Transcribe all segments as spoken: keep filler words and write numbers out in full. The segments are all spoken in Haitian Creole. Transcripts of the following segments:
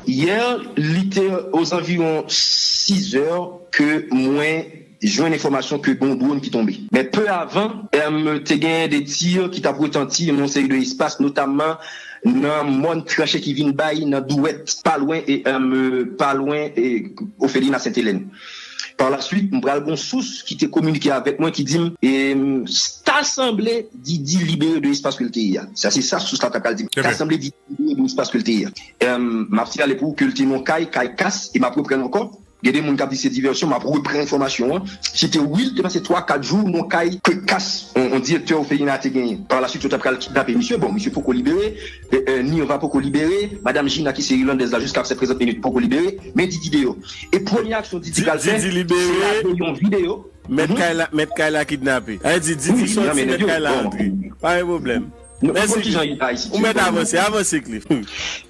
Yè, li te ozanviwon sizè ke mwen jwenn enfòmasyon ke gen yon dwòn ki tonbe. Men pe avan, em, te gen de tir ki t ap retanti nan yon seri de espas, notamman nan mòn tranche ki vin bay nan Dwèt, pa lwen, e, em, pa lwen, e, Ofelina Sentelèn. Par la suite, m pral gen yon sous ki te kominike avèk mwen ki di m, e, ta sanble Didi libere de espas ke l te ye a. Sa se sa sous la ta pral di m. Ta sanble Didi libere de espas ke l te ye a. Em, m ap siyale pou ou ke l te nan yon kay, kay Kas, e m ap reprann ankò. Gen de moun k ap di se divèsyon, m ap reprann enfòmasyon an. Se te wi, l te pase twa, kat jou nan yon kay ke Kas, yon, yon direktè Ofelina te genyen. Par la suite, yo ta pral kidnape misye. Bon, misye poko libere. E, e, Nirva poko libere. Madanm Gina ki se Ilandèz la, jiska se prezan minit, poko libere. Men Didi deyò. E premye aksyon Didi pral fè, se lage yon videyo. Mèt kay la, mèt kay la kidnape. Sa vle di, Didi sòti, mèt kay la antre. Pa gen pwoblèm. Mèsi, Cliff. Ou mèt avanse, avanse, Cliff.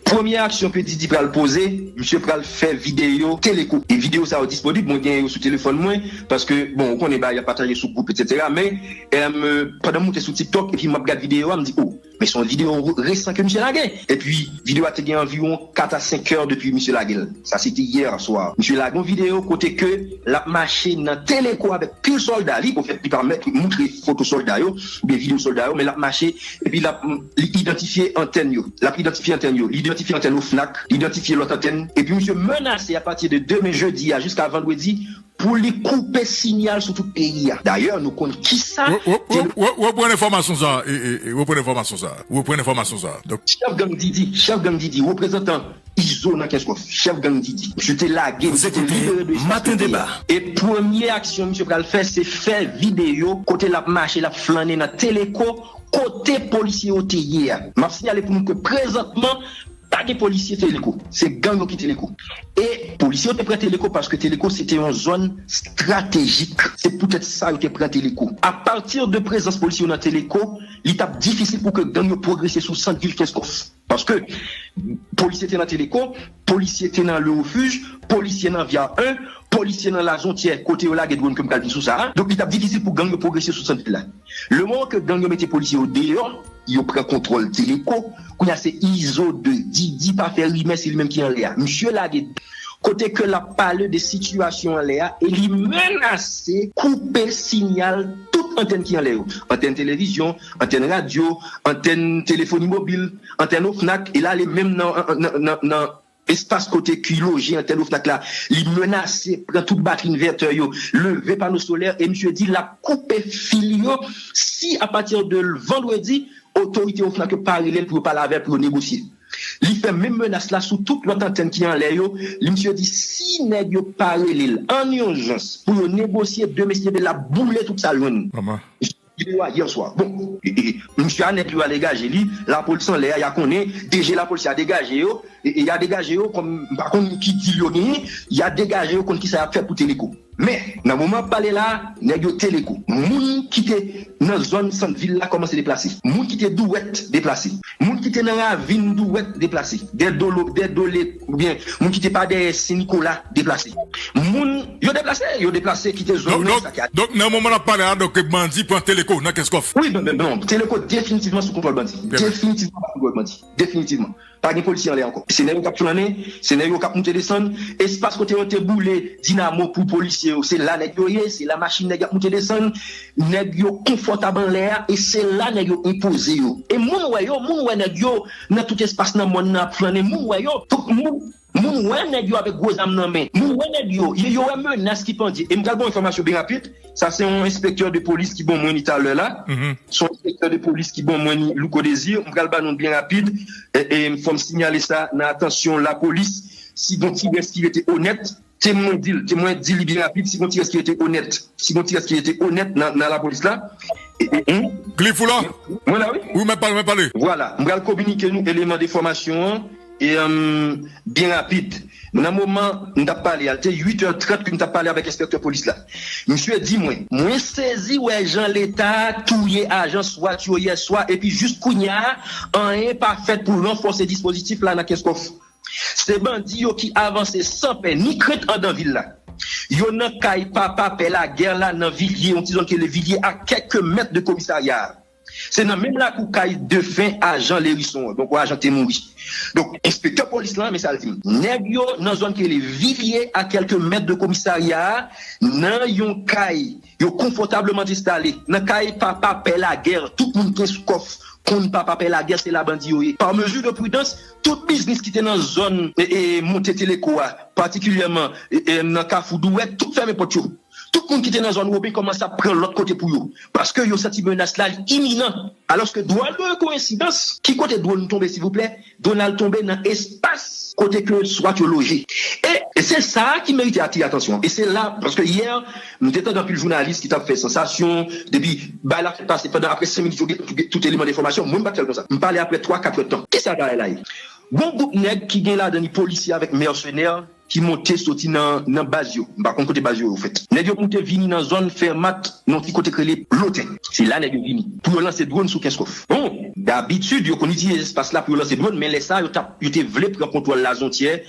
Premye aksyon ke Didi pral poze, misye pral fè videyo Teleco. E videyo sa yo disponib, mwen genyen yo sou telefòn mwen, paske, bon, ou konnen bagay yo ap pataje sou gwoup, etsetera. Men, em, pandan m moute sou TikTok, epi m ap gad videyo a, m di, oh, men se yon videyo resan ke misye lage. Epi, videyo a te gen anviwon kat a senk è depi misye lage l. Sa se te yè swa. Misye lage yon videyo kote ke l ap mache nan Teleco avèk pil sòlda li, pou fèt li pa mèt moutre foto sòlda yo, oubyen videyo sòlda yo, men l ap mache, epi l ap, li idantifye antèn yo. L ap idantifye antèn yo. Li idantifye antèn Ofnac, li idantifye lòt antèn. Epi misye menase apati de demen jedi a jiska vandredi pou li koupe sinyal sou tout peyi a. Dayè, nou konn kisa Re- re- re- re- Reprann enfòmasyon sa a. E, e, e, reprann enfòmasyon sa a. Reprann enfòmasyon sa a. Donk, chèf gang Didi, chèf gang Didi, reprezantan Izo nan Kenskòf, chèf gang Didi. Misye te lage, misye te libere de espas kote a. E premye aksyon misye pral fè, se fè videyo kote l ap mache, l ap flannen nan Teleco, kote polisye yo te ye a. M ap siyale pou nou ke prezantman, pa gen polisye Teleco. Se gang yo ki Teleco. E polisye yo te pran Teleco paske Teleco se te yon zòn estratejik. Se poutèt sa yo te pran Teleco. Apati de prezans polisye yo nan Teleco, li t ap difisil pou ke gang yo pwogrese sou sant vil Kenskòf. Paske polisye te nan Teleco, polisye te nan Le Refuge, polisye nan Via en, polisye nan Lazontyè, kote yo lage dwòn ke m pral vin sou sa a. Donk, li t ap difisil pou gang yo pwogrese sou sant vil la. Le moman ke gang yo mete polisye yo deyò, yo pran kontwòl Teleco, kounye a se Izo de, Didi pa fè rimè, se li menm ki anlè a. Misye lage kote ke l ap pale de sitiyasyon anlè a, e li menase koupe sinyal tout antèn ki anlè yo. Antèn televizyon, antèn radyo, antèn telefoni mobil, antèn Ofnac, e l ale menm nan, nan, nan, nan espas kote ki loje antèn Ofnac la. Li menase pran tout batri envètè yo, leve pano solè, e misye di l ap koupe fil yo si apati de vandredi, otorite Ofnac yo pa rele l pou yo pale avè l, pou yo negosye. Li fè menm menas la sou tout lòt antèn ki anlè yo. Li, misye di si nèg yo pa rele l an ijans pou yo negosye, demen si Dye vle, l ap boule tout sa l jwenn. Videyo a yè swa. Bon, e, e, misye a nèg yo a degaje li, lapolis anlè a, y a konnen, D G lapolis y a degaje yo, e, e y a degaje yo, kòm m pa konn ki dil yo genyen, y a degaje yo, konn kisa y ap fè pou Teleco. Men, nan moman ap pale la, nèg yo Teleco. Moun ki te nan zòn sant vil la kòmanse deplase. Moun ki te Dwèt deplase. Moun ki te nan ravin Dwèt deplase. Dè Dolo, dè Dole, oubyen moun ki te pa dèyè Sen Nikola deplase. Moun, yo deplase, yo deplase kite zòn nan, sa ki a. Donk, nan moman n ap pale la, donk, bandi pran Teleco nan Kenskòf. Wi, non, non, non, Teleco definitivman sou kontwòl bandi. Definitivman sou kontwòl bandi. Definitivman. Pa gen polisye anlè ankò. Se nèg yo k ap flannen, se nèg yo k ap moute desann. Espas kote yo te boule dinamo pou polisye yo, se la nèg yo ye, se la machin nèg y ap moute desann. Nèg yo konfòtab anlè a, e se la nèg yo enpoze yo. E moun wè yo, moun wè nèg yo nan tout espas nan mòn nan ap flannen, moun wè yo. Tout moun, moun wè nèg yo avèk gwo zam nan men. Moun wè nèg yo, yo, yo wè menas ki pandye. E m pral ba w enfòmasyon byen rapid. Sa se yon enspektè de polis ki ban mwen li talè la. Se yon enspektè de polis ki ban mwen li, Louko Désir. M pral ba nou l byen rapid. E, e fò m siyale sa nan atansyon lapolis. Si gon ti rès ki rete onèt, te mwen di l, te mwen di li byen rapid, si gon ti rès ki rete onèt, si gon ti rès ki rete onèt nan, nan lapolis la. E, e, hmm? Cliff, ou la? Mwen la, wi. Wi, mwen pale, mwen pale. Vwala, m pral kominike nou eleman de enfòmasyon an. E, em, byen rapid. Nan moman m t ap pale a, l te uit è trant ke m t ap pale avèk enspektè polis la. Misye di mwen, mwen sezi wè jan Leta touye ajan swat yo yè swa, epi jis kounye a, anyen pa fèt pou ranfòse dispozitif la nan Kenskòf. Se bandi yo ki avanse san pè ni krent anndan vil la. Yo nan kay papa pè lagè la nan Vilye, yon ti zòn ki rele Vilye, a kèk mèt de komisarya a. Se nan menm lakou kay defen ajan Lerison an, donk yon ajan te mouri. Donk, enspektè polis lan, men sa l di m. Nèg yo nan zòn ki rele Vilye, a kèlke mèt de komisarya a, nan yon kay yo konfòtableman enstale. Nan kay Papa Pè Lagè, tout moun Kenskòf konn Papa Pè Lagè, se la bandi yo ye. Pa mezi de pridans, tout biznis ki te nan zòn e, e, Monte Teleko a, patikilyèman e, e, nan Kafou Douwèt, tout fèmen pòt yo. Tout moun ki te nan zòn Woben kòmanse ap pran lòt kote pou yo. Paske yo santi menas la, li iminan. Alòske, dròl de koyensidans, ki kote dwòn tonbe, silvouplè? Dwòn al tonbe nan espas kote ke swat yo loje. E, e se sa ki merite atire atansyon. E se la, paske yè, m te tande anpil jounalis ki t ap fè sansasyon, depi bay la fèk pase, pandan apre senk minit, yo gen tout, tout eleman de enfòmasyon. Mwen, m pa t fè l konsa. M pale apre twa, kat èdtan. Kisa bagay la ye? Gon gwoup nèg ki gen ladan li polisye avèk mèsenè ki monte soti nan, nan baz yo. M pa konn kote baz yo yo fèt. Nèg yo monte vini nan zòn Fèmat, nan ti kote k rele Loten. Se la nèg yo vini. Pou yo lanse dwòn sou Kenskòf. Bon, dabitid, yo konn itilize espas la pou yo lanse dwòn, men lè sa, yo t ap, yo te vle pran kontwòl Lazontyè,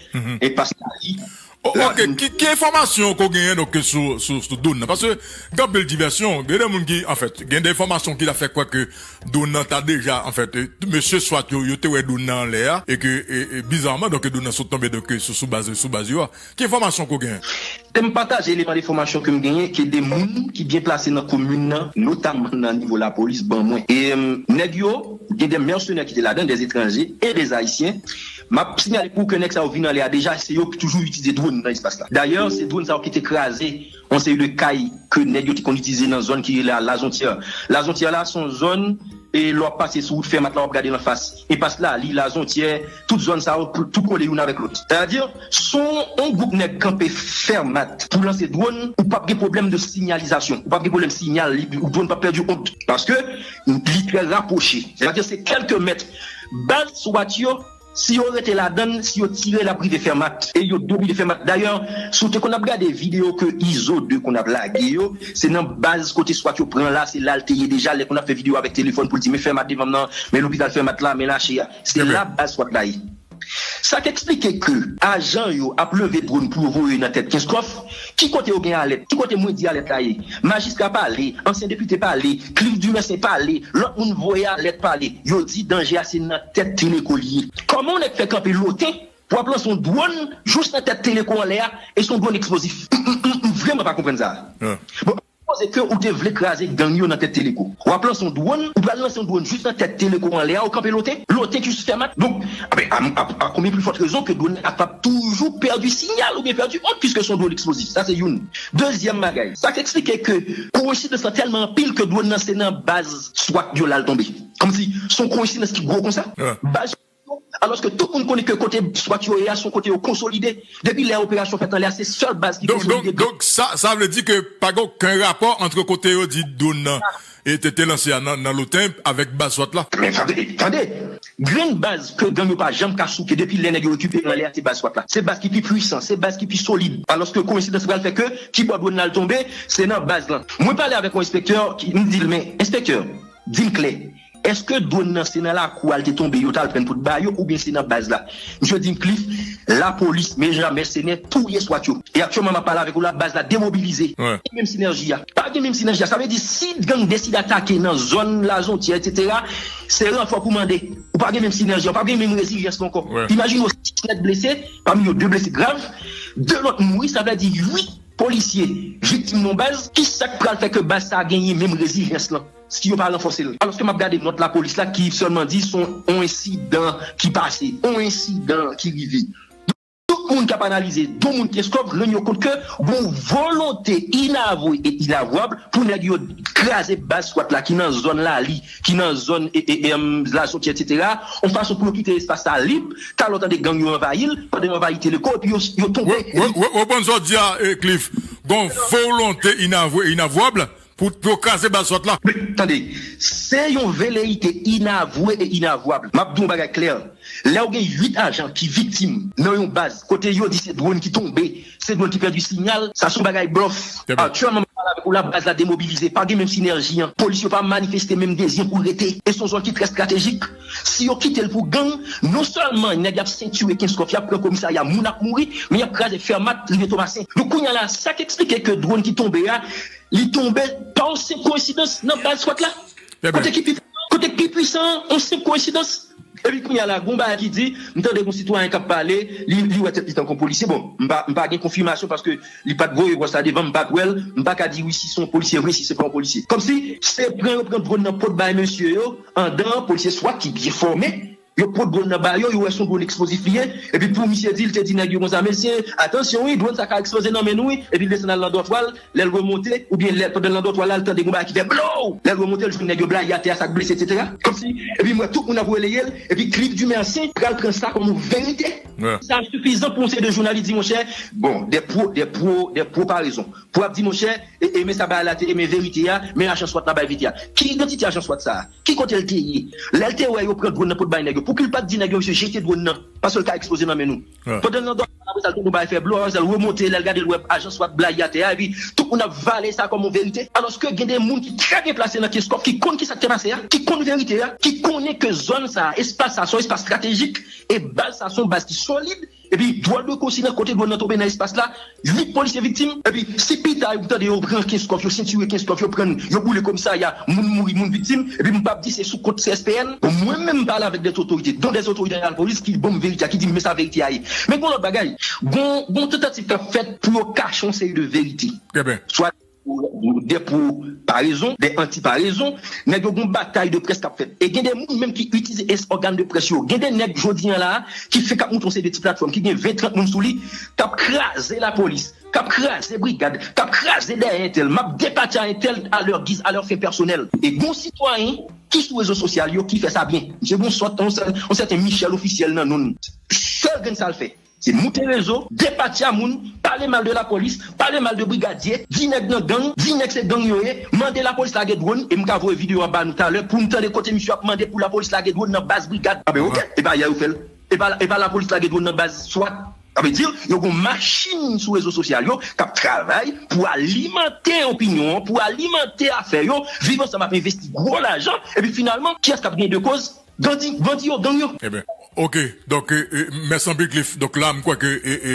enpas Lali. O- Ok, ki, ki enfòmasyon ke w genyen donk sou, sou, sou dwòn nan? Paske gen anpil divèsyon, gen de moun ki, anfèt, gen de enfòmasyon ki ta fè kwè ke dwòn nan ta deja, anfèt, e, mesye swat yo, yo te wè dwòn nan anlè a, e ke, e, e, bizaman, donk, dwòn nan sot tonbe, donk, sou, sou baz, sou baz yo a. Ki enfòmasyon ke w genyen? Se m pataje eleman de enfòmasyon ke m genyen ke de moun ki byen plase nan komin nan, notaman nan nivo lapolis, ban mwen. E, em, nèg yo, gen de mèsenè ki te ladan, de etranje e de ayisyen. M ap sinyale pou ou ke nèg sa yo vin anlè a deja, se yo ki toujou itilize dwòn nan espas la. Dayè, se dwòn sa yo ki te kraze yon seri de kay ke nèg yo te konn itilize nan zòn ki rele Lazontyè. Lazontyè la, se yon zòn, e lè w ap pase sou wout Fèmat la, w ap gade l anfas. Enpas Lali, Lazontyè, tout zòn sa yo, pou- tout kole youn avèk lòt. Sètadi, si yon gwoup nèg kanpe Fèmat pou lanse dwòn, ou p ap gen pwoblèm de sinyalizasyon. Ou p ap gen pwoblèm sinyal, li- ou dwòn p ap pèdi wont. Paske li trè rapwoche. Sètadi, se kèlke mèt. Baz swat yo, si yo rete ladan l, si yo tire, l ap rive Fèmat. E yo domine Fèmat. Dayè, si w te konn ap gade videyo ke Izo de konn ap lage yo, se nan baz kote swat yo pran la, se la l te ye deja, lè konn ap fè videyo avèk telefòn pou l di, men Fèmat devan m nan, men lopital Fèmat la, men lache a. Se la baz swat la ye. Sa k eksplike ke ajan yo ap leve dwòn pou yo voye nan tèt Kenskòf, ki kote yo gen alèt? Ki kote mwen di alèt la ye? Majistra pale, ansyen depite pale, Cliff Dumersais pale, lòt moun voye alèt pale. Yo di danje a se nan tèt Teleko li ye. Kòman yon nèg fè kanpe Loten pou ap lanse yon dwòn jous nan tèt Teleko anlè a, e se yon dwòn eksplozif? M, m, m, m vrèman pa konprann sa. Bon, sipoze ke ou te vle kraze gang yo nan tèt Teleko. W ap lanse yon dwòn, ou pral lanse yon dwòn jis nan tèt Teleko anlè a, ou kanpe Loten, Loten ki jis Fèmat. Donk, a, a, a, a konbyen pli fòt rezon ke dwòn nan ap ap toujou pèdi sinyal oubyen pèdi wont, piske se yon dwòn eksplozif. Sa se youn. Dezyèm bagay, sa k eksplike ke koyensidans lan tèlman anpil ke dwòn nan se nan baz swat yo l al tonbe. Kòmsi se yon koyensidans ki gwo konsa. Baz Alòske tout moun konnen ke kote swat yo ye a, se yon kote yo konsolide. Depi lè operasyon fèt anlè a, se sèl baz ki konsolide. Donk, donk, donk sa, sa vle di ke pa gen okenn rapò ant kote yo di dwòn nan e te, te lanse a nan, nan Loten avèk baz swat la? Men tande, tande! Grenn baz ke gang yo pa janm ka souke depi lè nèg yo rekipere anlè a, se baz swat la. Se baz ki pi pwisan, se baz ki pi solid. Alòske koyensidans pral fè ke ki bò dwòn nan al tonbe, se nan baz lan. Mwen pale avèk yon enspektè, ki, m di l, men, enspektè, di m klè, èske dwòn nan se nan lakou a l te tonbe, yo t al pran l pou t ba yo, oubyen se nan baz la? Misye di m, Cliff, lapolis, mèsenè, touye swat yo. E aktyèlman, m ap pale avèk ou la, baz la demobilize. Pa gen menm sinèji a. Pa gen menm sinèji a. Sa vle di, si gang deside atake nan zòn Lazontyè, etsetera, se ranfò pou mande. Ou pa gen menm sinèji a, ou pa gen menm rezilyans la ankò. Imajine w, sis nèg blese, pami yo de blese grav, de lòt mouri, sa vle di uit polisye viktim nan baz. Kisa k pral fè ke baz sa a genyen menm rezilyans lan si yo pa ranfòse l? Alòske m ap gade nòt lapolis la ki sèlman di se yon ensidan ki pase, yon ensidan ki rive. Tout moun k ap analize, dou moun Kenskòf, rann yo kont ke gon volonte inavwe e inavwab pou nèg yo kraze baz swat la ki nan zòn Lali, ki nan zòn e, e, e, Lazontyè, etsetera, yon fason pou yo kite espas sa lib, talè w tande gang yo anvayi l, pandan yo anvayi Teleko, epi yo, yo tonbe. Ou konprann sa w di a, Cliff? Gon volonte inavwe e inavwab pou, pou yo kraze baz swat la. Men, tande, se yon veleyite inavwe e inavwab. M ap di w yon bagay klè. Lè w gen uit ajan ki viktim nan yon baz, kote yo di se dwòn ki tonbe, se dwòn ki pèdi sinyal, sa se yon bagay blòf. Aktyèlman, m ap pale avèk ou la, baz la demobilize, pa gen menm sinèji an. Polis yo pa manifeste menm de zye pou rete. E se yon zòn ki trè estratejik. Si yo kite l pou gang, non sèlman nèg y ap sentire Kenskòf, y ap pran komisarya, moun ap mouri, men y ap kraze Fèmat, rive Tomasen. Donk, kounye a la, sa k eksplike ke dwòn ki tonbe a, li tonbe pa yon senp koyensidans nan baz swat la. Kote ki pi Te pi pwisan, yon senp koyensidans. Epi kounye a la, gon bagay ki di, m tande gon sitwayen k ap pale, li, li wè tèt li tankou yon polisye. Bon, m pa, m pa gen konfimasyon paske li pa t voye vwa sa devan, m pa t wè l, m pa ka di wi si se yon polisye vre, si se pa yon polisye. Kòmsi se pran yo pran dwòn nan pot bay mesye yo, andan, polisye swat ki byen fòme, yo pot dwòn nan ba yo, yo wè se yon dwòn eksplozif li ye, epi pou misye di, l te di nèg yo konsa, mesye, atansyon wi, dwòn sa ka eksploze nan men nou wi, epi l desann al nan dòtwa l, lè l remonte, oubyen lè, pandan l nan dòtwa la, l tande gon bagay ki fè blow! Lè l remonte, l jwenn nèg yo blayi atè a, sa k blese, etsetera. Kòmsi, epi m wè tout moun ap releye l, epi Cliff Dumercien pral pran sa kòm yon verite. Sa sifizan pou yon seri de jounalis di, monchè, bon, des pro, des pro, des pro pa rezon. Pou ap di, monchè, e, e, men sa bagay la te ye, men verite a, men ajan swat la bay verite a. Ki idantite ajan swat sa a? Ki kote l te ye? Lè l te wè yo pran dwòn nan pot bay nèg yo, pouki l pa t di nèg yo, mesye, jete dwòn nan? Paske l ka eksploze nan men nou. Pandan l nan dòtwa, apre sa, l tonbe bay fè blo, apre sa, l remonte, lè l gade, l wè ajan swat blayi atè a, epi tout moun ap vale sa kòm yon verite. Alòske gen de moun ki trè byen plase nan Kenskòf, ki konn ki sa k te pase a, ki konn verite a, ki konnen ke zòn sa a, espas sa a, se yon espas estratejik, e baz sa a, se yon baz ki solid, epi dwòl de koinsidans kote dwòn nan tonbe nan espas la, uit polisye viktim, epi si pita yo tande yo pran Kenskòf, yo sentire Kenskòf, yo pran, yo boule komisarya, moun mouri, moun viktim, epi m p ap di se sou kont C S P N. Bon, mwen menm m pale avèk dè otorite, dont dè otorite nan lapolis ki ban m verite a, ki di m men sa verite a ye. Men gon lòt bagay, gon, gon tantativ k ap fèt pou yo kache yon seri de verite. Swa de pwo parezon, de anti parezon, nèg yo gon batay de près k ap fèt. E gen de moun menm ki itilize es-, ògàn de près yo. Gen de nèg jodi a la a ki fenk ap moute yon seri de ti platfòm ki gen ven, trant moun sou li, k ap kraze lapolis, k ap kraze brigad, k ap kraze dèyè entèl, m ap depatche a entèl à leur guise, à leur fin personnelle. E gon sitwayen ki sou rezo sosyal yo ki fè sa byen. Misye gon sòt, yon sè-, yon sèten Michel Officiel nan non l. Sèl grenn sa l fè, se moute rezo, depatcha moun, pale mal de lapolis, pale mal de brigadye, di nèg nan gang, di nèg se gang yo ye, mande lapolis lage dwòn, e m ka voye videyo a ba nou talè pou n tande kote misye ap mande pou lapolis lage dwòn nan baz brigad. Anben, oke, e pa yè yo fè l. E pa, e pa lapolis lage dwòn nan baz swat. Sa vle di, yo gon machin sou rezo sosyal yo k ap travay pou alimante opinyon an, pou alimante afè yo, Viv Ansanm ap envesti gwo lajan, epi finalman, kiyès k ap gen de koz? Bandi, bandi yo, gang yo. Ebyen, oke, donk, e, e, mèsi anpil, Cliff. Donk la, m kwè ke, e, e,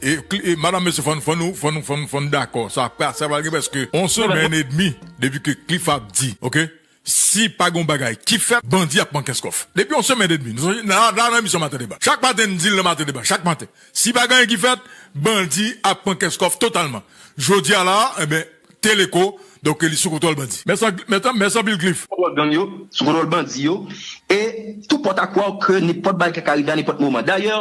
e, Cli-, e, madanm, mesye, fò n, fò nou, fò nou, fò nou, fò n dakò. Sa pa, sa pral gen prèske yon semèn edmi depi ke Cliff ap di, oke? Si pa gen yon bagay ki fèt, bandi ap pran Kenskòf. Depi yon semèn edmi, nou sonje, la, la, nan emisyon Maten Deba. Chak maten, n di l nan Maten Deba, chak maten. Si pa gen anyen ki fèt, bandi ap pran Kenskòf totalman. Jodi a la, enben, Teleko, donk, li sou kontwòl bandi. Mèsi, mèsi, mèsi anpil, Cliff. Sou kontwòl gang yo, sou kontwòl bandi yo. E tou pòt a kwè ke nenpòt bagay ka rive a nenpòt moman. Dayè,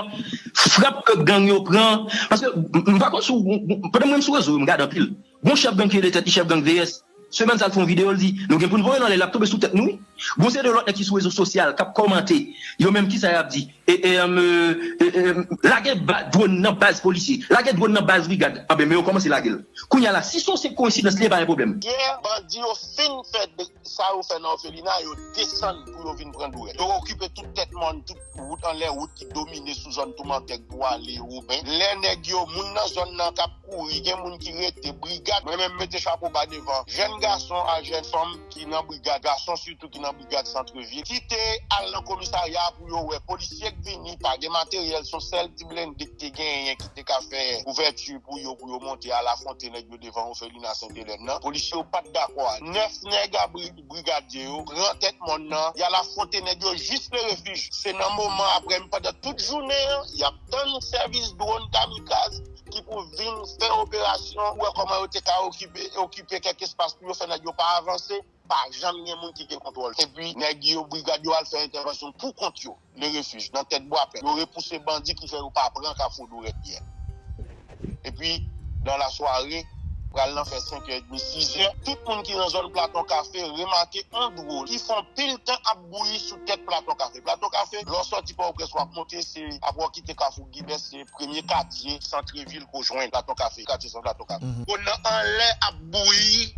frap ke gang yo pran, paske m, m pa konn si w, m, m, pandan mwen m sou rezo, m gade anpil. Gon chèf gang ki rele tèt li chèf gang V S. Semèn sa, l fè yon videyo, l di, nou gen pou n voye l anlè, l ap tonbe sou tèt nou, wi. Gon seri de lòt nèg ki sou rezo sosyal, k ap kòmante. Yo menm, kisa y ap di? E, e, em, e, e, em, lage ba-, dwòn nan baz polisye. Lage dwòn nan baz brigad. Anben, men yo kòmanse lage l. Kounye a la, si se yon senp koyensidans li ye, pa gen pwoblèm. Yè, bandi yo fin fè de-, sa yo fè nan òfelina, yo desann pou yo vin pran Dourèt. Yo okipe tout tèt mòn, tout wout anlè, wout ki domine sou zòn Toumantèg pou ale Woben. Lè nèg yo, moun nan zòn nan k ap kouri, gen moun ki rete, brigad, mwen menm mete chapo ba devan jèn gason a jèn fanm ki nan brigad, gason sitou ki nan brigad Santrevil, ki te al nan komisarya pou yo wè polisye k vini, pa gen materyèl, se yon sèl ti blende k te genyen ki te ka fè ouvèti pou yo, pou yo monte al afwonte nèg yo devan òfelina Sent Elèn nan. Polisye yo pa t dakò a. Nèf nèg a bri-, brigadye yo pran tèt mòn nan, y al afwonte nèg yo jis Le Refuge. Se nan moman aprè, pandan tout jounen an, y ap tann sèvis dwòn kamikaz ki pou vin fè operasyon, pou wè kòman yo te ka okipe, okipe kèk espas pou yo fè nèg yo pa avanse. Pa janm gen moun ki gen kontwòl. Epi, nèg yo, brigad yo al fè entèvansyon pou kont yo, Le Refuge, nan tèt Bwapè. Yo repouse bandi ki fè yo pa pran Kafou Dourèt yè. Epi, nan lasware, pral nan fè senk è edmi, sis è, tout moun ki nan zòn Platon Kafe remake yon dwòl ki fè yon pil tan ap bouyi sou tèt Platon Kafe. Platon Kafe, lè w sòti Pòtoprens, w ap monte, se apre w kite Kafou Gibè, se premye katye Santrevil ke w jwenn Platon Kafe, katye San Platon Kafe. Dwòn nan anlè ap bouyi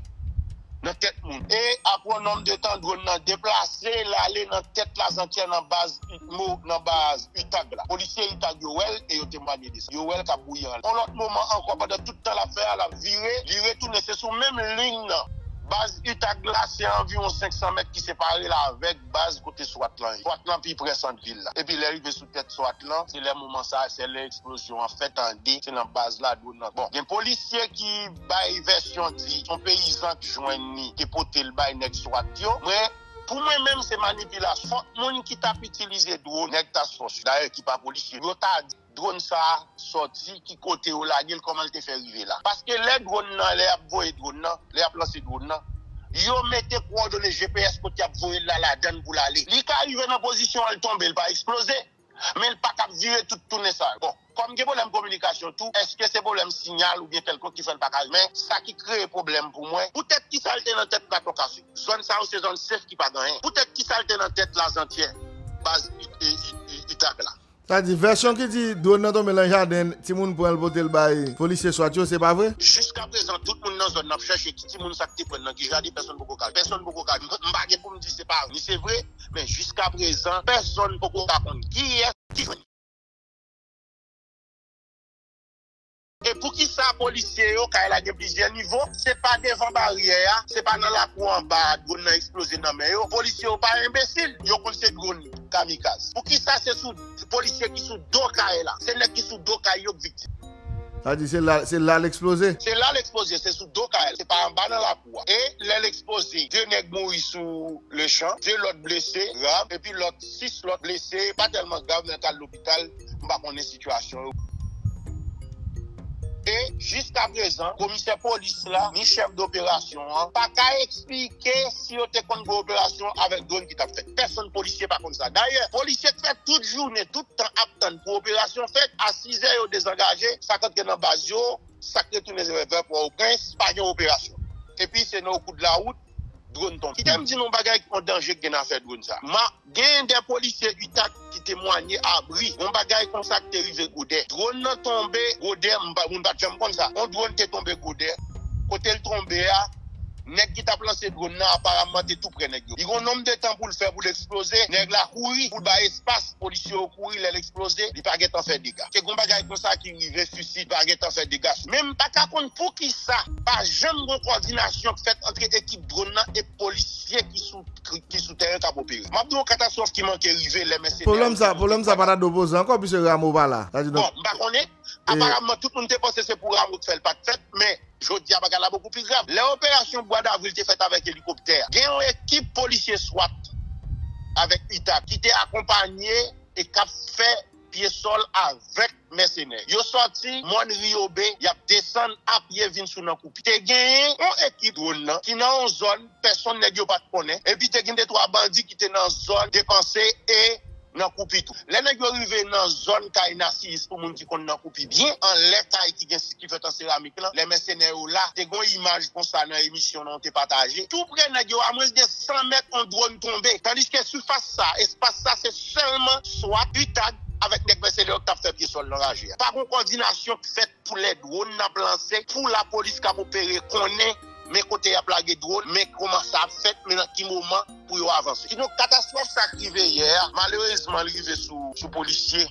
nan tèt moun. E apre yon nonm de tan, dwòn nan deplase, l ale nan tèt Lazantyè, nan baz UTMO, nan baz UTAG la. Polisye UTAG yo wè l e yo temwanye de sa. Yo wè l k ap bouyi anlè. Yon lòt moman ankò, pandan tout tan l ap fè a, l ap vire, li retounen, se sou menm liy nan. Baz UTAG la, se anviwon senk san mèt ki separe l avèk baz kote swat lan ye. Swat lan pi pre sant vil la. Epi lè rive sou tèt swat lan, se lè moman sa, se lè eksplozyon an fèt an de, se nan baz la dwòn nan. Bon, gen polisye ki bay vèsyon di, se yon peyizan ki jwenn li, te pote l bay nèg swat yo. Mwen, Pou mwen menm, se manipilasyon. Fòk moun ki t ap itilize dwòn, nèg task force, dayè ki pa polisye, yo ta di dwòn sa a sòti, ki kote yo lage l, kòman l te fè rive la. Paske lè dwòn nan, lè y ap voye dwòn nan, lè y ap lanse dwòn nan, yo mete kowòdone G P S kote y ap voye l la ladan l pou l ale. Li ka rive nan pozisyon an, l tonbe, l pa eksploze. Men l pa t ap vire tout tounen sa yo. Bon, kòm gen pwoblèm kominikasyon tou, èske se pwoblèm siyal oubyen kèlkonk ki fè l pa ka rive? Men sa ki kreye pwoblèm pou mwen, poutèt ki sa l te nan tèt Baton Kase? Zòn sa yo se zòn safe ki pa gen anyen. Poutèt ki sa l te nan tèt Lazantyè, baz I- I- I- I- itak la? Sa di, vèsyon ki di dwòn nan tonbe nan jaden, timoun pran l pote l bay polisye swat yo, se pa vre? Jiskaprezan, tout moun nan zòn nan ap chèche ki timoun sa k te pran nan ki jaden, pèsonn poko ka. Pèsonn poko ka. M m pa gen pou m di se pa ni se vre, men jiskaprezan, pèsonn poko ka konn kiyès ki jwenn li. E poukisa polisye yo, kay la gen plizyè nivo, se pa devan baryè a, se pa nan lakou anba a dwòn nan eksploze nan men yo. Polisye yo pa enbesil, yo konn se dwòn kamikaz. Poukisa se sou polisye ki sou do kay la, se nèg ki sou do kay yo k viktim? Sa di se la, se la l eksploze? Se la l eksploze, se sou do kay la, se pa anba nan lakou a. E lè l eksploze, de nèg mouri sou lechan, de lòt blese grav, epi lòt, sis lòt blese, pa tèlman grav, men k al lopital, m pa konnen sitiyasyon yo. E jiskaprezan, komisè polis la, ni chèf doperasyon an, pa ka eksplike si yo te konn gwo operasyon avèk dwòn ki t ap fèt. Pèsonn polisye pa konn sa. Dayè, polisye k fè tout jounen, tout tan ap tann pou operasyon fèt, a sizè yo dezangaje, sa k antre nan baz yo, sa k retounen vè Pòtoprens, pa gen operasyon. Epi se nan koudlawout, dwòn tonbe. Kite m di nou yon bagay, yon danje k gen nan afè dwòn sa. Ma, gen de polisye itak ki temwanye abri. Yon bagay konsa ki te rive Grodè. Dwòn nan tonbe Grodè, m pa- moun pa t janm konn sa. Yon dwòn te tonbe Grodè. Kote l tonbe a, nèg ki t ap lanse dwòn nan, aparamman, te tou prè nèg yo. Li gen yon nonm de tan pou l fè pou l eksploze. Nèg la kouri pou l bay espas, polisye yo kouri, lè l eksploze, li pa gentan fè dega. Te gen yon bagay konsa ki rive, sisid, pa gentan fè dega. Men m pa ka konn poukisa pa janm gen kòdinasyon k fèt ant ekip dwòn nan e polisye ki sou, ki sou tèren k ap opere. M ap di w katastwòf ki manke rive lè mèsenè yo. Pwoblèm sa, pwoblèm sa pa t ap opozan ankò, piske Rameau pa la. Sa di, donk, bon, m pa konnen. Aparamman, tout moun te panse se pou Rameau k fè l pa t fèt, men jodi a, bagay la bokou pli grav. Lè operasyon Bwa Davril te fèt avèk elikoptè a, gen yon ekip polisye swat avèk itak ki te akonpanye e k ap fè pye sòl avèk mèsenè. Yo sòti mòn Riyobe, y ap desann a pye vin sou nan Koupi. Te genyen yon ekip dwòn nan ki nan yon zòn pèsonn nèg yo pa t konnen, epi te gen de twa bandi ki te nan zòn depanse e nan Koupi tou. Lè nèg yo rive nan zòn kay Nasiyis, pou moun ki konn nan Koupi byen, anlè kay ki gen ki fèt an seramik lan, lè mèsenè yo la, te gen yon imaj konsa nan emisyon nan te pataje. Tou prè nèg yo, a mwens de san mèt, yon dwòn tonbe. Tandiske sifas sa, espas sa, se sèlman swat, itag avèk nèg mèsenè yo k t ap fè pye sòl nan raje a. Pa gen kòdinasyon k fèt pou lè dwòn nan ap lanse, pou lapolis k ap opere konnen men kote y ap lage dwòn, men kòman sa ap fèt, men nan ki moman pou yo avanse. Kidonk, katastwòf sa k rive yè a, malerezman, li rive sou, sou polisye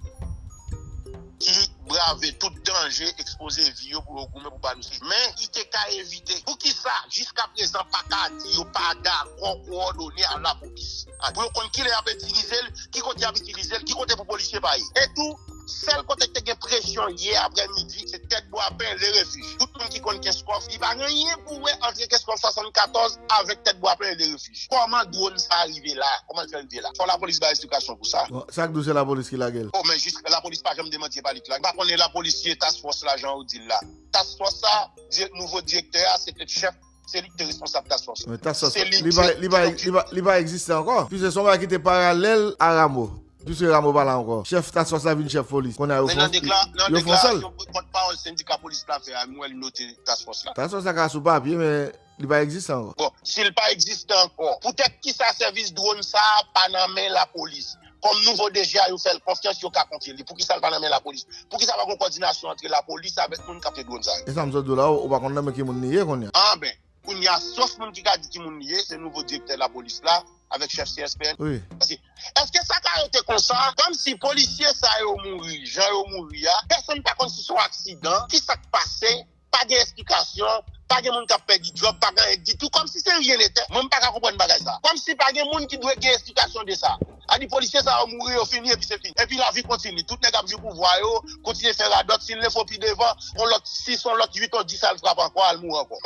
ki brave tout danje, ekspoze vi yo pou yo goumen pou ba nou sèvis. Men, li te ka evite. Poukisa, jiskaprezan, pa ka di yo pa dakò kowòdone a lapolis? Pou yo konn kilè y ap itilize l, ki kote y ap itilize l, ki kote pou polisye pa ye. E tou, sèl kote k te gen presyon yè aprèmidi, se Tèt Bwa Pen, Le Refuge. Tout moun ki konn Kenskòf, li pa gen anyen pou wè ant Kenskòf swasannkatòz avèk Tèt Bwa Pen e Le Refuge. Kòman dwòn sa rive la? Kòman l fè rive la? Fò lapolis bay esplikasyon pou sa. Bon, sa k di w se lapolis ki lage l? Oh, men jis lapolis pa janm demanti, e pa li k lage. M pa konnen lapolis ye task force la, jan ou di l la. Task force sa, di- nouvo direktè a, se te chèf, se li ki te responsab task force la. Men task force, se li li pa, li pa, li pa, li pa egziste ankò. Piske se yon bagay ki te paralèl a Rameau. Piske Rameau pa la ankò. Chèf task force la vin chèf polis. Kounye a yo fè, nan dekla- nan yo fè yon sèl deklarasyon pòtpawòl sendika polis la fè a, m wè l note task force la. Task force la ka sou papye, men li pa egziste ankò. Bon, si l pa egziste ankò, poutèt kisa sèvis dwòn sa a pa nan men lapolis? Kòm nouvo D G a, yo fè l konfyans, yo ka konfye li. Poukisa l pa nan men lapolis? Poukisa pa gen kòdinasyon ant lapolis avèk moun k ap fè dwòn sa yo? E sa m sot di w la, ou pa konn nan men ki moun li ye kounye a. Anben, kounye a, sèl moun ki ka di ki moun li ye, se nouvo direktè lapolis la, avèk chèf C S P N. Wi. Paske, èske sa ka rete konsa? Kòmsi polisye sa yo mouri, jan yo mouri a, pèsonn pa konn si se yon aksidan, ki sa k pase, pa gen esplikasyon, pa gen moun k ap pèdi djòb, pa gen anyen ditou, kòmsi se rien n'était. Mwen, m pa ka konprann bagay sa. Kòmsi pa gen moun ki dwe gen esplikasyon de sa. A di polisye sa yo mouri, yo fini, epi se fini. Epi lavi kontinye. Tout nèg ap jwi pouvwa yo, kontinye fè radòt, si l fò pi devan, on lòt sis, on lòt uit, on dis al frape ankò, al mouri ankò.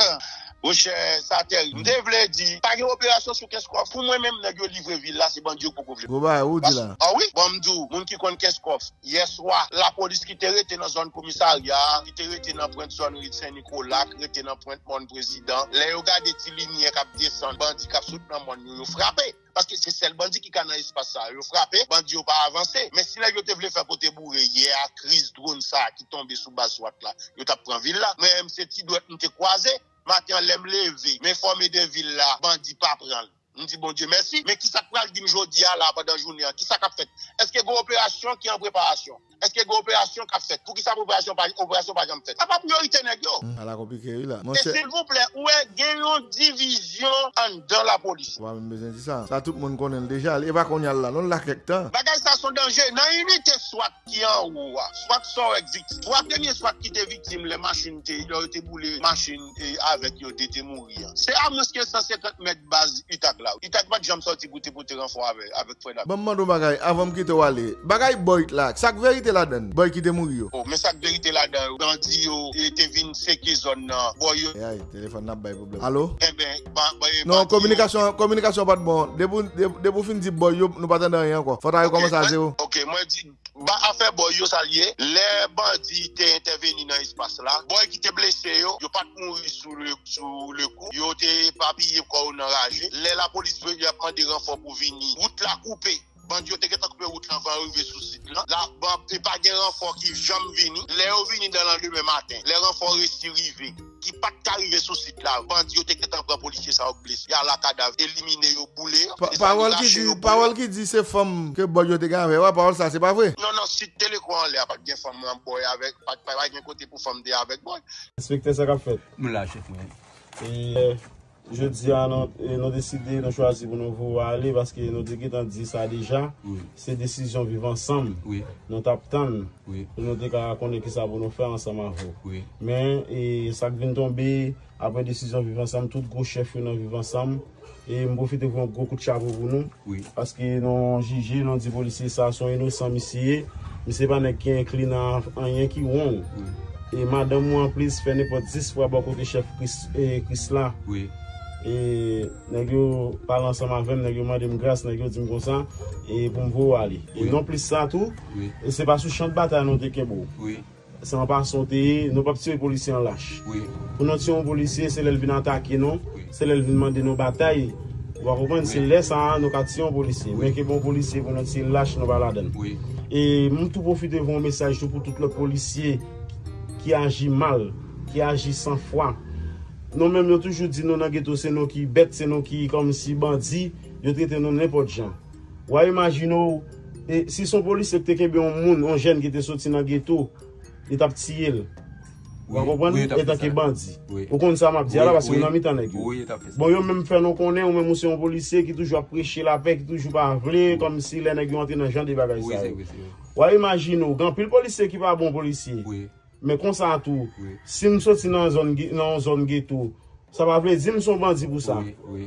Monchè, sa tèrib. M te vle di, pa gen operasyon sou Kenskòf. Pou mwen menm, nèg yo livre vil la, se bandi yo k poko vle. Gwo bagay, ou di la. Ah wi, bon, m di w, moun ki konn Kenskòf, yè swa, lapolis ki te rete nan zòn komisarya a, ki te rete nan pwent zòn ri Sen Nikola, ki rete nan pwent Mòn Prezidan, lè yo gade ti limyè k ap desann, bandi k ap sot nan mòn yo, yo frape. Paske se sèl bandi ki ka nan espas sa. Yo frape, bandi yo pa avanse. Men si nèg yo te vle fè pote boure yè a, kriz dwòn sa a ki tonbe sou baz swat la, yo t ap pran vil la. Mwen menm, se ti dwèt m te kwaze. Maten an, lè m leve, m enfòme de vil la, bandi pa pran l. M di Bondye mèsi. Men kisa k pral di m jodi a la, pandan jounen an? Kisa k ap fèt? Èske gen operasyon ki an preparasyon? Èske gen operasyon k ap fèt? Poukisa operasyon pa, operasyon pa janm fèt? Sa pa priyorite nèg yo. Hmm, ala konplike wi la. E monchè, silvouplè, ou wè gen yon divizyon anndan lapolis. Ou pa menm bezwen di sa. Sa tout moun konnen l deja. E pa kounye a l la, non, l la kèk tan. Bagay sa se yon danje. Nan inite swat ki anwo a, swat sa w wè k viktim. Twa premye swat ki te viktim lè machin te, lè yo te boule machin e avèk yo de te mouri an. Se a mwens ke san senkant mèt baz UTAG la. UTAG pa t janm sòti pou te pote ranfò avè, avèk frè Dam. Ban m mande w bagay, avan m kite w ale. Bagay Boy la, sa k verite ladan l? Boy ki te mouri yo. Oh, men sa k verite ladan yo. Bandi yo, e, te vin seke zòn nan. Boy yo. E ay, telefòn nan ap bay pwoblèm. Alo? Enben, ba, ba, e, non, bandi yo. Kominikasyon, kominikasyon pa t bon. Depi w, de-, depi w fin di Boy yo, nou pa tande anyen ankò. Fò ta rekòmanse a zewo. Ok, mwen di, ba, afè Boy yo sa l ye. Lè bandi te entèveni nan espas la, Boy ki te blese yo, yo pa t mouri sou le, sou le kou. Yo te epapiye kò yo nan raje. Lè lapolis yo ap mande ranfò pou vini, wout la koupe. Bandi yo te gentan koupe wout la anvan yo rive sou sit la. La, ban, e pa gen ranfò ki janm vini. Lè yo vini nan landemen maten, lè ranfò resi rive, ki pa t ka rive sou sit la, bandi yo te gentan pran polisye sa yo k blese. Y al a kadav, elimine yo, boule yo. Pa-, pawòl ki di, pawòl ki di se fanm ke Boy yo te gen avè yo a, pawòl sa se pa vre? Non, non, sit te lekò anlè a, pa t gen fanm nan Boy avèk, pa t, pa, pa t gen kote pou fanm te avèk Boy. Enspektè, sa k ap fèt? M la, chèf mwen. E, jodi a, nou, e, nou deside, nou chwazi pou nou voye w ale, paske nou te gentan di sa deja. Wi. Se desizyon Viv Ansanm. Wi. Nou t ap tann, wi, pou nou te ka konnen kisa pou nou fè ansanm avè w. Wi. Men, e, sa k vin tonbe, apre desizyon Viv Ansanm, tout gwo chèf yo nan Viv Ansanm, e m pwofite voye yon gwo kout chapo pou nou. Wi. Paske nou jije, nou di polisye sa se yon inosan misye ye. Misye pa nèg ki enkli nan anyen ki wrong. Wi. E madanm ou anplis fè nenpòt zis fwa bò kote chèf Kris, e, Kris la. Wi. E nèg yo pale ansanm avè m, nèg yo mande m gras, nèg yo di m konsa, e pou m voye w ale. E, wi, nonplis sa tou, wi, e se pa sou chan batay nou te kenbe w. Wi. Se yon fason te ye, nou p ap tire polisye an lach. Wi. Pou nou tire yon polisye, se lè l vin atake nou, wi, se lè l vin mande nou batay. Ou pa konprann? Wi. Se lè sa a nou ka tire yon polisye. Wi. Men ke bon polisye pou nou tire lach, nou pa ladan l. Wi. E m tou pwofite voye yon mesaj tou pou tout lòt polisye ki aji mal, ki aji san fwa. Nou menm, yo toujou di nou nan geto, se nou ki bèt, se nou ki kòmsi bandi, yo trete nou nenpòt jan. W a imajine w, e, si se yon polisye ki te kenbe yon moun, yon jèn ki te soti nan geto, li t ap tiye l. Ou konprann? Wi, wi, yo t ap fè sa. Etanke bandi. Wi. Ou konn sa m ap di a la, paske ou nan mitan nèg yo. Wi, yo t ap fè sa. Bon, yo menm fè nou konnen, ou menm ou se yon polisye ki toujou ap preche lapè, ki toujou pa vle, kòmsi lè nèg yo antre nan jan de bagay sa yo. Wi, se vre, se vre. W a imajine w, gen anpil polisye ki pa bon polisye. Wi. Men konsa tou, wi, si m soti nan zòn ge-, nan yon zòn geto, sa pa vle di m se yon bandi pou sa. Wi, wi.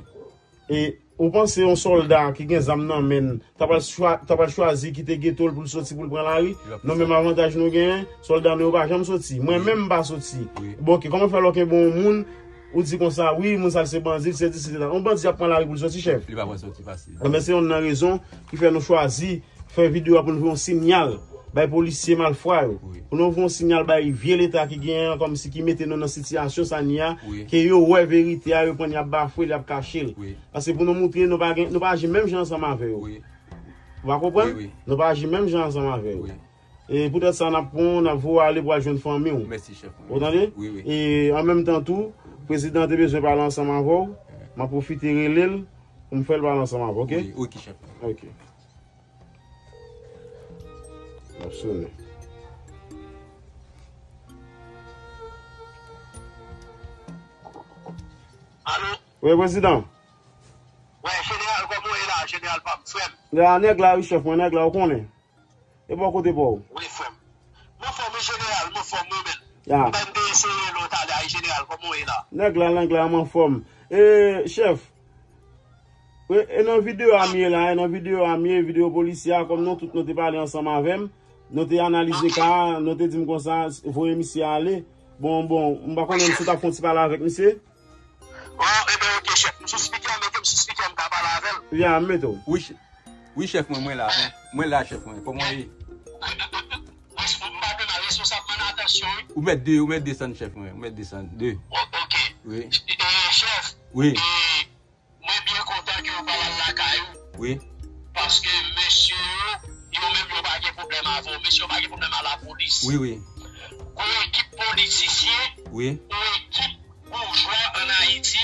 E ou panse yon sòlda ki gen zam nan men l, ta pral chwa-, ta pral chwazi kite geto l pou l soti pou l pran lari? Non, menm avantaj nou genyen, sòlda nou yo pa janm soti. Mwen menm m pa soti. Wi. Bon, ok, kòman fè lè w kenbe yon moun, ou di konsa, wi, moun sa l se bandi, l se di, se di. Yon bandi ap pran lari pou l soti, chèf? Li pa pral soti fasil. Enben, se youn nan rezon ki fè nou chwazi fè videyo a pou nou voye yon sinyal bay polisye malfwa yo. Wi. Pou nou voye yon sinyal bay vye Leta ki genyen an, kòmsi ki mete nou nan sitiyasyon sa n ye a, wi, ke yo wè verite a, yo pran l, y ap bafwe l, y ap kache l. Wi. Paske pou nou moutre nou pa gen, nou pa aji menm jan ansanm avè yo. Wi. Ou pa konprann? Wi, wi. Nou pa aji menm jan ansanm avè yo. Wi. E poutèt sa, n ap pran w, n ap voye w ale pou w al jwenn fanmi w. Mèsi, chèf mwen. Ou tande? Wi, wi. E an menm tan tou, prezidan an te bezwen pale ansanm avè w. M ap pwofite rele l pou m fè l pale ansanm avè w, ok? Wi, ok, chèf mwen. Ok. N ap sonnen. Alo? Wi, prezidan. Wi, jeneral, kòman w ye la, jeneral pa m, frè m? La, nèg la, wi, chèf mwen, nèg la, ou konnen. E bò kote pa w? Wi, frè m. M anfòm, wi, jeneral, m anfòm, wi, men. Ya. M pa m te eseye lòt ale, ay, jeneral, kòman w ye la? Nèg la, nèg la, m anfòm. E, chèf, e, e nan videyo a m ye la, e nan videyo a m ye, videyo polisye a, kòm nou tout nou te pale ansanm avè m, nou te analize ka a, nou te di m konsa, voye misye ale. Bon, bon, m pa konnen si w t ap fè yon ti pale avèk misye. Oh, ebyen, ok, chèf. M sou spikè, mete m sou spikè, m ka pale avè l. Ya, mete w. Wi, chèf. Wi, chèf mwen, mwen la. Mwen la, chèf mwen. Kòman w ye? Res-, m pa gen mal, responsab mwen nan atansyon, wi. Ou mèt de, ou mèt desann, chèf mwen. Ou mèt desann. De. O-, ok. Wi. E, chèf, wi. E, mwen byen kontan ke w pa al lakay ou. Wi. Paske mesye yo, yo menm yo pa gen pwoblèm avè w. Mesye yo pa gen pwoblèm a lapolis. Wi, wi. Gon ekip politisyen, wi. Gon ekip boujwa ann Ayiti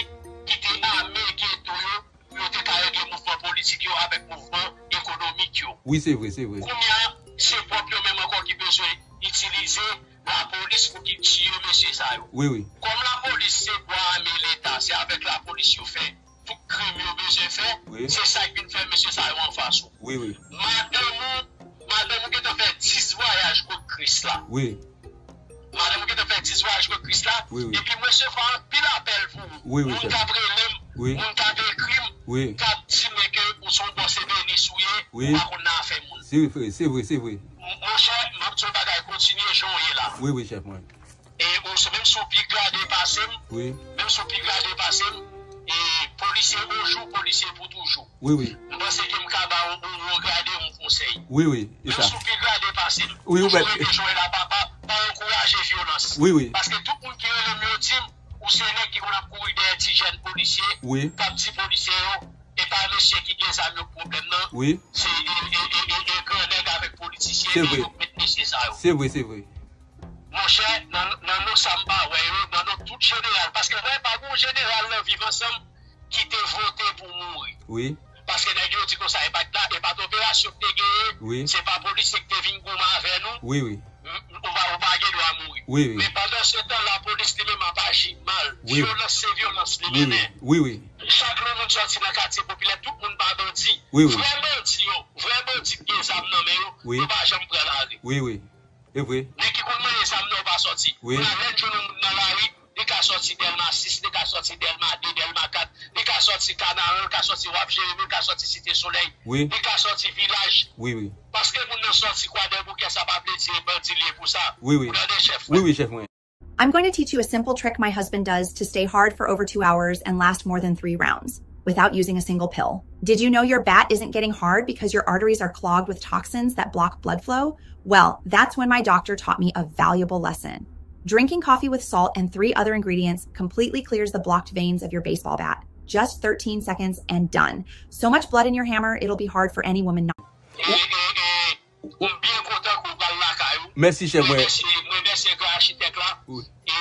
ki te ame geto yo pou yo te ka regle mouvman politik yo avèk mouvman ekonomik yo. Wi, se vre, se vre. Kounye a, se pwòp yo menm ankò ki bezwen itilize lapolis pou ki tiye mesye sa yo. Wi, wi. Kòm lapolis se bwa ame Leta, se avèk lapolis yo fè tout krim yo bezwen fè, wi. Se sa k vin fè mesye sa yo anfas ou. Wi, wi. Madanm ou, madanm ou gentan fè dis vwayaj kot Kris la. Wi. Madanm ou gentan fè dis vwayaj kot Kris la. Wi, wi. Epi m resevwa anpil apèl pou ou. Wi, wi, chèf. Moun k ap rele m, wi. Moun k ap ekri m, wi. K ap di mwen ke ou se yon bòs ebenis ou ye, wi. Ou pa konn nan afè moun. Se vre, se vre, se vre. M-, monchè, m ap di yon bagay, kontinye jan w ye la. Wi, wi, chèf mwen. E ou, menm si w pi grade pase m, wi. Menm si w pi grade pase m, e polisye yon jou, polisye pou toujou. Wi, wi. M panse ke m ka ba w yon, yon gade yon konsèy. Wi, wi, e sa. Menm si w pi grade pase m, wi, ou toujou mèt rete jan w ye la, pa, pa, pa ankouraje vyolans. Wi, wi. Paske tout moun ki rele m yo di m, ou se nèg ki konn ap kouri dèyè ti jèn polisye, wi. K ap di polisye yo, e pa mesye ki gen zam yo k pwoblèm nan. Wi. Se, e, e, e, e, e gran nèg avèk politisyen, se vre. Yo k met mesye sa yo. Se vre, se vre. Monchè, nan, nan non sa m pa wè yo, nan non tout jeneral, paske wè, pa gen yon jeneral nan Viv Ansanm ki te vote pou mouri. Wi. Paske nèg yo di konsa, e pa t la, e pa t operasyon k te genyen, wi. Se pa polisye k te vin goumen avè nou. Wi, wi. M-, m-, ou pa, ou pa gen dwa mouri. Wi, wi. Men pandan se tan, lapolis li menm ap aji mal. Wi. Vyolans se vyolans li mennen. Wi, wi. Chak lè yon moun sòti nan katye popilè, tout moun pa bandi. Wi, wi. Vrè bandi yo, vrè bandi k gen zam nan men yo, wi. Yo pa janm pran lari. Wi, wi. E vre. Nèg ki konn manyen zam nan yo pa sòti. Wi. Kounye a, lè n jwenn yon moun nan lari, li ka sòti Dèlma sis, li ka sòti Dèlma de, Dèlma kat, li ka sòti Kanaran, li ka sòti Waf Jeremi, li ka sòti Site Solèy, wi. Li ka sòti Vilaj. Wi, wi. Paske moun nan sòti Kwadèboukè, sa pa vle di e bandi li ye pou sa. Wi, wi. Ou tande, chèf? Wi, wi, chèf mwen. I'm going to teach you a simple trick my husband does to stay hard for over two hours and last more than three rounds without using a single pill. Did you know your batt isn't getting hard because your arteries are clogged with toxins that block blood flow? Well, that's when my doctor taught me a valuable lesson. Drinking coffee with salt and three other ingredients completely clears the blocked veins of your baseball bat. Just thirteen seconds and done. So much blood in your hammer, it'll be hard for any woman not. M byen kontan ke w pral lakay ou. Mèsi, chèf mwen. Mwen remèsye, mwen remèsye gran achitèk la. Wi. E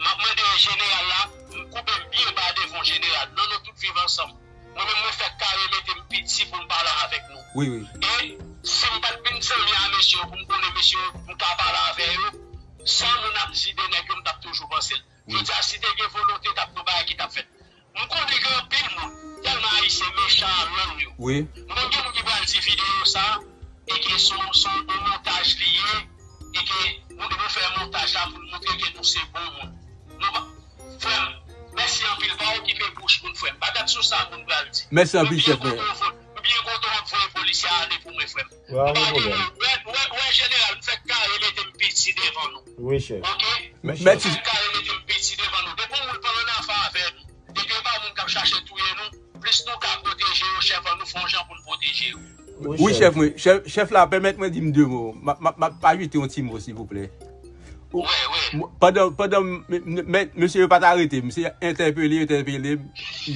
m ap mande jeneral la, m koupe m byen ba devan jeneral. Non, nou tout viv ansanm. Mwen menm, mwen fèk kare mete m piti pou m pale avèk nou. Wi, wi. E si m pa t vin zanmi a mesye yo, pou m konnen mesye yo, pou m ka pale avè yo, sa moun ap di de nèg yo, m t ap toujou panse l. Wi. Jodi a, si te gen volonte, t ap gen bagay ki t ap fèt. M konnen gen anpil moun, tèlman Ayisyen mechan a lang yo. Wi. M konn gen moun ki pral di videyo sa, e ke se yon, se yon montaj li ye, e ke nou, nou fè montaj la pou n montre ke nou se bon moun. Nou pa, frè m, mèsi anpil, pa okipe bouch moun, frè m. Pa gad sou sa moun pral di. Mèsi anpil, chèf mwen. M byen kontan w ap voye polisye a ale pou mwen, frè m. Wè, wè, wè, wè, jeneral, m fèk kare mete m piti devan nou. Wi, chèf. Oke? Mèsi. M fèk kare mete m piti devan nou. Depi yon moun pa ann afè avè nou, depi e pa moun k ap chache touye nou, plis nou ka pwoteje yo, chèf, ann nou fè yon jan pou n pwoteje yo. Wi, chèf, wi. Chèf, chèf la, pèmèt mwen di m de mo. M ap, m ap, m ap ajoute yon ti mo, silvouplè. Wi, wi. Pandan, pandan m, m, m, mesye yo pa t arete m, se entèpele, entèpele m.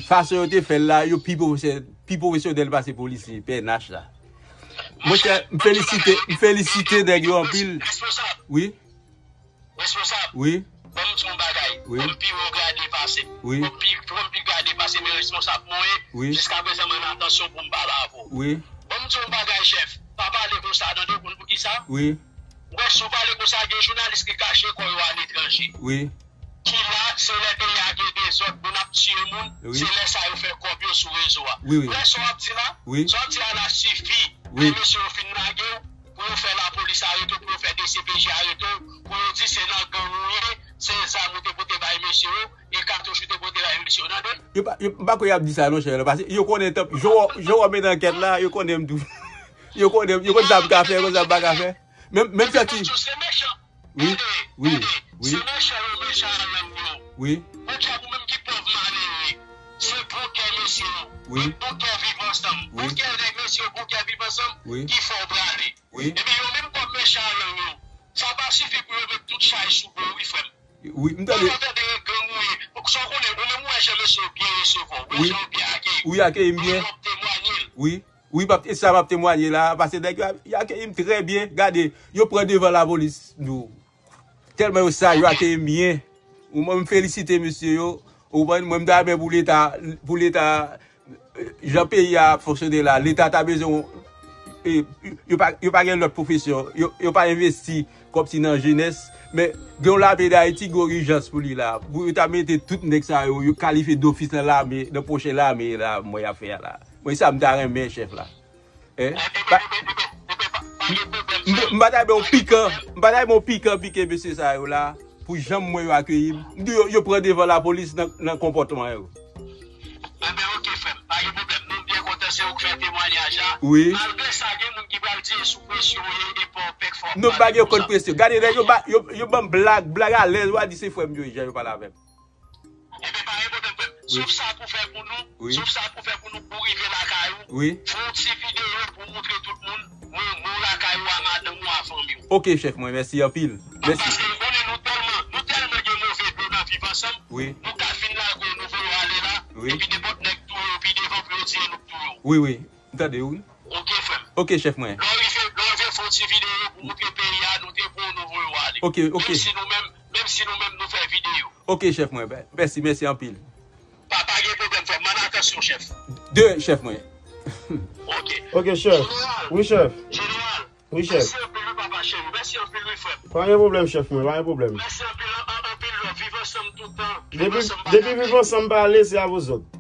Fason yo te fè l la, yo pi pwofesyonèl, pi pwofesyonèl pase polisye, P N H la. Monchè, m felisite, m felisite nèg yo anpil. Responsab. Wi. Responsab. Wi. Ban m di yon bagay. Wi. Ban m pi wo grade pase m. Wi. Ban m pi, ban m pi grade pase m, men responsab mwen ye. Wi. Jiskaprezan, mwen nan atansyon pou m pale avè w. Wi. Ban m di yon bagay, chèf. Pa pale konsa, tande, ou konn poukisa? Wi. Ou wè, si w pale konsa, gen jounalis ki kache kò yo aletranje. Wi. Ki la, se lè peyi a gen dezòd, moun ap tiye moun, wi, se lè sa yo fè kòb yo sou rezo a. Wi, wi. Ou wè sa w ap di la? Wi. Sa w ap di a la sifi. Wi. Lè mesye yo fin lage w, pou yo fè lapolis arete w, pou yo fè D C P J arete w, pou yo di se nan gang ou ye, se zam ou te pote bay mesye yo, e katouch ou te pote bay mesye yo, tande? Yo pa, yo, m pa kwè y ap di sa non, chè, paske yo konnen tanp, jan w, jan w ap mennen ankèt la, yo konnen m tou. Yo konnen, yo konn sa m ka fè, yo konn sa m pa ka fè. Menm, menm sa ki... Se mechan. Wi, wi, wi. Se mechan yo mechan a lang yo. Wi. Bon djab ou menm ki pòv malere. mesye yo. Wi. Bon kè viv ansanm. Wi. Bon kè nèg mesye yo, bon kè viv ansanm. Wi. Ki fè w prale. Wi. Epi yo menm kòm mechan lang yo, sa pa sifi pou yo met tout chay sou do w wi, frè m. Wi, m tande. Ou tande e gang ou ye. Sa w konnen, ou menm ou wè jan mesye yo byen resevwa w, ou wè jan yo byen akeyi w. Wi, akeyi m byen. Ou menm w ap temwanye l. Wi. Wi, m ap, e sa m ap temwanye la, paske nèg yo a-, yo akeyi m trè byen. Gade, yo pran devan lapolis nou. Tèlman yo saj, yo akeyi m byen. Ou mwen, m felisite mesye yo. Ou konprann? Mwen, m ta renmen pou Leta, pou Leta, jan peyi a ap fonksyone la, Leta ta bezwen, e, yo pa, yo pa gen lòt pwofesyon. Yo, yo pa envesti kòmsi nan jenès. Men, gen yon lame d Ayiti, gen yon ijans pou li la. Pou yo ta mete tout nèg sa yo, yo kalifye dofis nan lame, nan pwochen lame la, mwen y ap fè a la. Mwen, sa m ta renmen, chèf la. Hein? M pa ta renmen yon pikan, m pa ta renmen yon pikan pike mesye sa yo la, pou jan m wè yo akeyi m. M di yo, yo pran devan lapolis nan, nan konpòtman yo. Enben, oke, frè m, pa gen pwoblèm. Nou byen kontan se ou k fè temwayaj la. Wi. Malgre sa, gen moun ki pral di e sou presyon w ye, e pa w pèk fò w pale konsa. Non, m pa gen okenn presyon. Gade, nèg yo ba, yo, yo ban m blag, blag alèz, w a di se frè m yo ye, jan yo pale avè m. Enben, pa gen pwoblèm, frè m. Wi. Sof sa pou fè pou nou, wi, sof sa pou fè pou nou, pou rive lakay ou. Wi. Fè yon ti videyo pou w montre tout moun, mwen, mwen lakay ou a madanm ou a fanmi w. Oke, chèf mwen, mèsi anpil. Mèsi. Paske m konnen nou tèlman, nou tèlman gen move dlo nan viv ansanm, wi, nou ka fin lage w, nou voye w ale la, wi, epi nenpòt nèg touye w pi devan pou yo di e nou k touye w. Wi, wi. M tande w, wi. Oke, frè m. Oke, chèf mwen. Lè w rive, lè w rive fè yon ti videyo pou montre peyi a, nou te pran w, nou voye w ale. Oke, oke. Menm si nou menm, menm si nou menm nou fè videyo. Oke, chèf mwen. Mèsi, mèsi anpil. Pa, pa gen pwoblèm, frè m. M ann atansyon, chèf. De, chèf mwen. Oke. Oke, chèf. Jeneral. Wi, chèf. Jeneral. Wi, chèf. Mèsi anpil, wi, papa cheri. Mèsi anpil, wi, frè m. Pa gen pwoblèm, chèf mwen. Pa gen pwoblèm. Mèsi anpil, an, an, anpil love. Viv ansanm tout tan. Depi, depi viv ansanm pale, se a vozòt.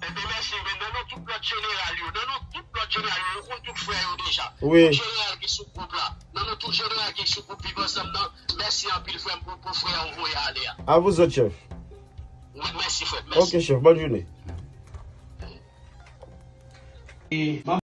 Enben, mèsi, men nan non tout lòt jeneral yo, nan non tout lòt jeneral yo, ou konn tout frè yo deja. Wi. Tout jeneral ki sou gwoup la, nan non tout jeneral ki sou gwoup Viv Ansanm nan, mèsi anpil, frè m, pou, pou frè w voye ale a. A vozòt, chèf. Wi, mèsi, frè m, mèsi. Oke, chèf, bòn jounen.